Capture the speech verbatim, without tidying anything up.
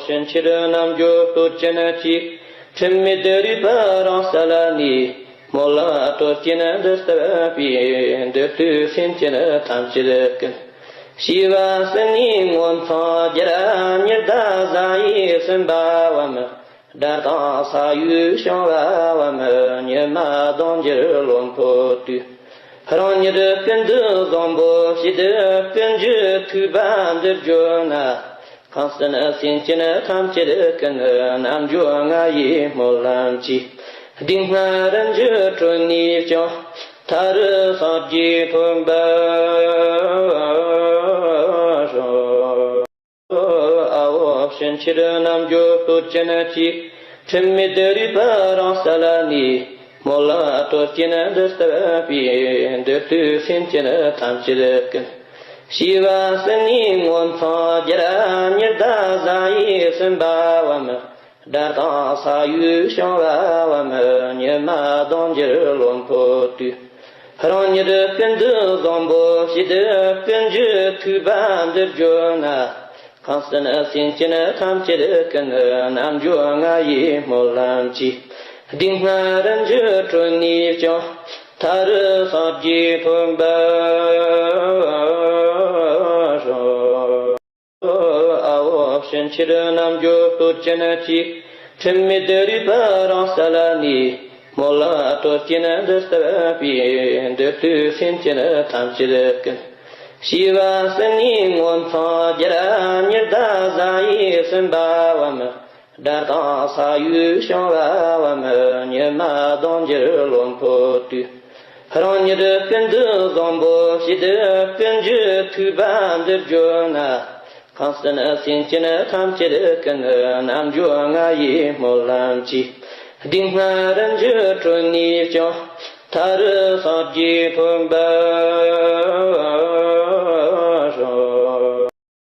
ཕྱིན་ཆད་རྣལ་འབྱོར་བསྟོད་ཅན་གྱི། ཁྲིམས་མེད་རིག་པ་རང་གསལ་ནས། སྨོན་ལམ་གཏོར་སྐྱོན་འདི་བཏབ་པས། འདོད་དོན་སེམས་ཅན་ཐམས་ཅད་ཀུན། བྱིས་པ་སྲིད་ནས་མངོན་མཐོ་རྒྱལ། ཉི་ཟླ་གཟའ་ཡིས་ཟིན་པའམ། དགྲ་དང་ས་ཡོམ་བྱུང་བའམ། ཉི་མ་ལྡང་འགྱུར་རློན་པོ་དུས། རང་ཉིད་ཀུན་འདུས་བཟང་པོ་ཞིག་ཏུ། ཀུན་གྱི་ཐུགས་ཕན་འདི་བརྗོད་ན། གང་ཟག་སེམས་ཅན་ཐམས་ཅད་ཀུན། རྣལ་འབྱོར་ང་ཡི་སྨོན་ལམ་གྱིས། སྡུག་བསྔལ་རིམ་གྱིས་གྲོལ་ནས་ཀྱང་། མཐའ་རུ་སངས་རྒྱས་ཐོབ་པར་ཤོག། ཨ་ཕྱིན་ཆད་རྣལ་འབྱོར་བསྟོད་ཅན་གྱི། ཁྲིམས་མེད་རིག་པ་རང་གསལ་ནས། སྨོན་ལམ་གཏོར་སྐྱོན་འདི་བཏབ་པས། འདོད་དོན་སེམས་ཅན་ཐམས་ཅད་ཀུན། བྱིས་པ་སྲིད་ནས་མངོན་མཐོ་རྒྱལ། ཉི་ཟླ་གཟའ་ཡིས་ཟིན་པའམ། དགྲ་དང་ས་ཡོམ་བྱུང་བའམ། ཉི་མ་ལྡང་འགྱུར་རློན་པོ་དུས། རང་ཉིད་ཀུན་འདུས་བཟང་པོ་ཞིག་ཏུ། ཀུན་གྱི་ཐུགས་ཕན་འདི་བརྗོད་ན། གང་ཟག་སེམས་ཅན་ཐམས་ཅད་ཀུན། རྣལ་འབྱོར་ང་ཡི་སྨོན་ལམ་གྱིས། སྡུག་བསྔལ་རིམ་གྱིས་གྲོལ་ནས་ཀྱང་། མཐའ་རུ་སངས་རྒྱས་ཐོབ་པར་ཤོག། ཨ་ཕྱིན་ཆད་རྣལ་འབྱོར་བསྟོད་ཅན་གྱི། ཁྲིམས་མེད་རིག་པ་རང་གསལ་ནས། སྨོན་ལམ་གཏོར་སྐྱོན་འདི་བཏབ་པས། འདོད་དོན་སེམས་ཅན་ཐམས་ཅད་ཀུན། བྱིས་པ་སྲིད་ནས་མངོན་མཐོ་རྒྱལ། ཉི་ཟླ་གཟའ་ཡིས་ཟིན་པའམ། དགྲ་དང་ས་ཡོམ་བྱུང་བའམ། ཉི་མ་ལྡང་འགྱུར་རློན་པོ་དུས། རང་ཉིད་ཀུན་འདུས་བཟང་པོ་ཞིག་ཏུ། ཀུན་གྱི་ཐུགས་ཕན་འདི་བརྗོད་ན། གང་ཟག་སེམས་ཅན་ཐམས་ཅད་ཀུན། རྣལ་འབྱོར་ང་ཡི་སྨོན་ལམ་གྱིས། སྡུག་བསྔལ་རིམ་གྱིས་གྲོལ་ནས་ཀྱང་། མཐའ་རུ་སངས་རྒྱས་ཐོབ་པར་